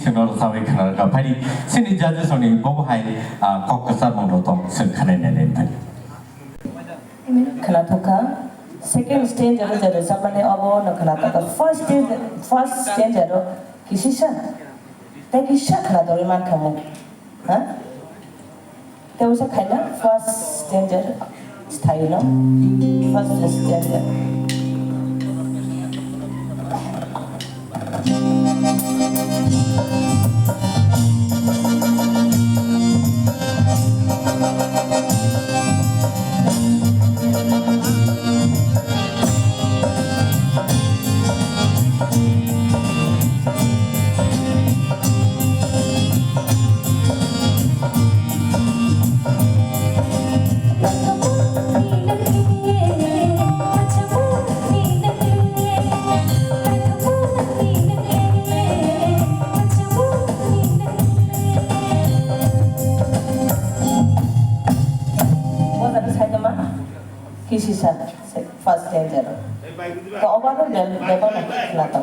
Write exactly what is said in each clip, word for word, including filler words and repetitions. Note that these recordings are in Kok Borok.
Chwngno rwchapwi khwnarwkha. Phaidi chini judges rokni bobo hai, ah, kok kwchar mung rok tong chwng khwnai nai nai phai. Khwnathokha. Second stanza o je rwchapmani obo no khwnathokha. First stanza, first stanza o kisisa. Tei kisa khwnathogwi mankha mo. Ha? Tei usa khaina first stanza sthaino. First stanza. Kisisa, first stanza. To oba no bel, bel na, na to.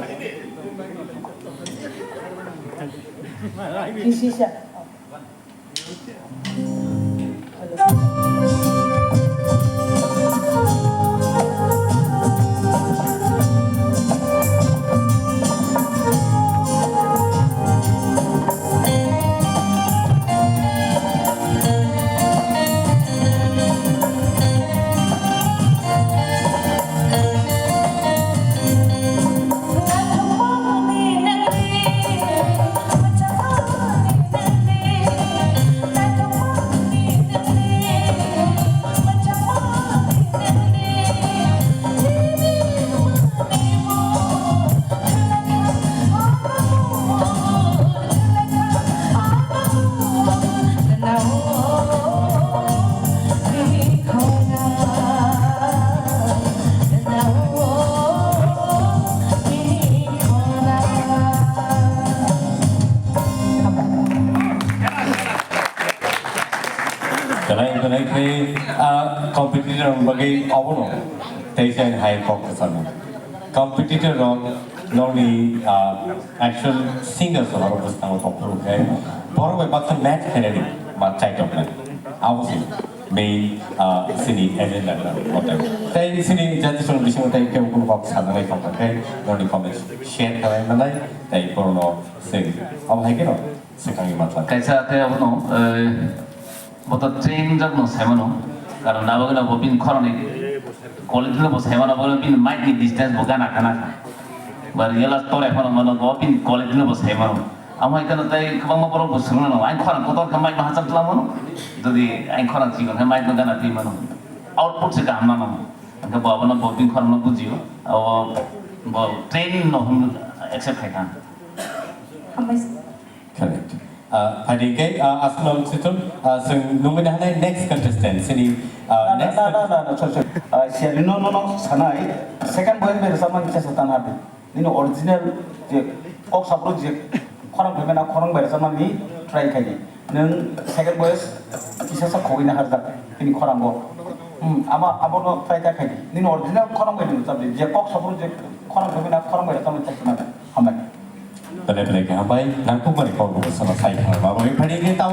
Kisisa. Belai belai khe, ah, competitor bagwi obono tei se hai kok kwchangma. Competitor rok nokni, ah, actual singers rok aro bwskango tongphuru khe borok bai baksa match khainani ma chaitoknai. Abo se main, ah, sini agenda na hotel. Tei sini jati song bisingo tei kebo kunu kok sanai tongkha khe nokni comments share khlai manai tei borokno sing. Abo hai khe no. Swkangni matla. Kaisa khe abono, eh, bo to train jak no sai mano. Karon abo gana bo bini khorang ni quality no bo sai mano, bo bini mic ni distance bo gana gana. Ba real as tore phano mano, bo bini quality no bo sai mano. Amo hai kano tai kwbangma borok bo swrwngno, ang khorang kotor khe mic no hachal tla mano. Jodi ang khorang chikon khe mic no gana twi mano. Output se kaham mano. Hingke bo abono bo bini khorang no bujio. Abo bo train no hwn accept khai kha. Hambai. Correct. Ah, phaidi khe, ah, aswk no switun, ah, chwng nungwi nahanai next contestant, sini, ah, na, na, next na, na, contestant. Na, na, sorry, sorry. Ah, siyali no, no, no, sanai, second boy ni bere samani chesa tan hadi. Nini original je kok saphuru je khorang phaimani khorang bai samani try khai di. Nwng second boy kisa sa khogwi naharjak nini khorang bo. Hmm, ama, abono try ta khai di. Nini original khorang bai nwng chabdi. Je kok saphuru je khorang phaimani khorang bai samani chesa tan hadi. Hambai. Belai belai khe hambai, nangkukmani kokno bono sono sai khe hambai. Phaidi khe tamo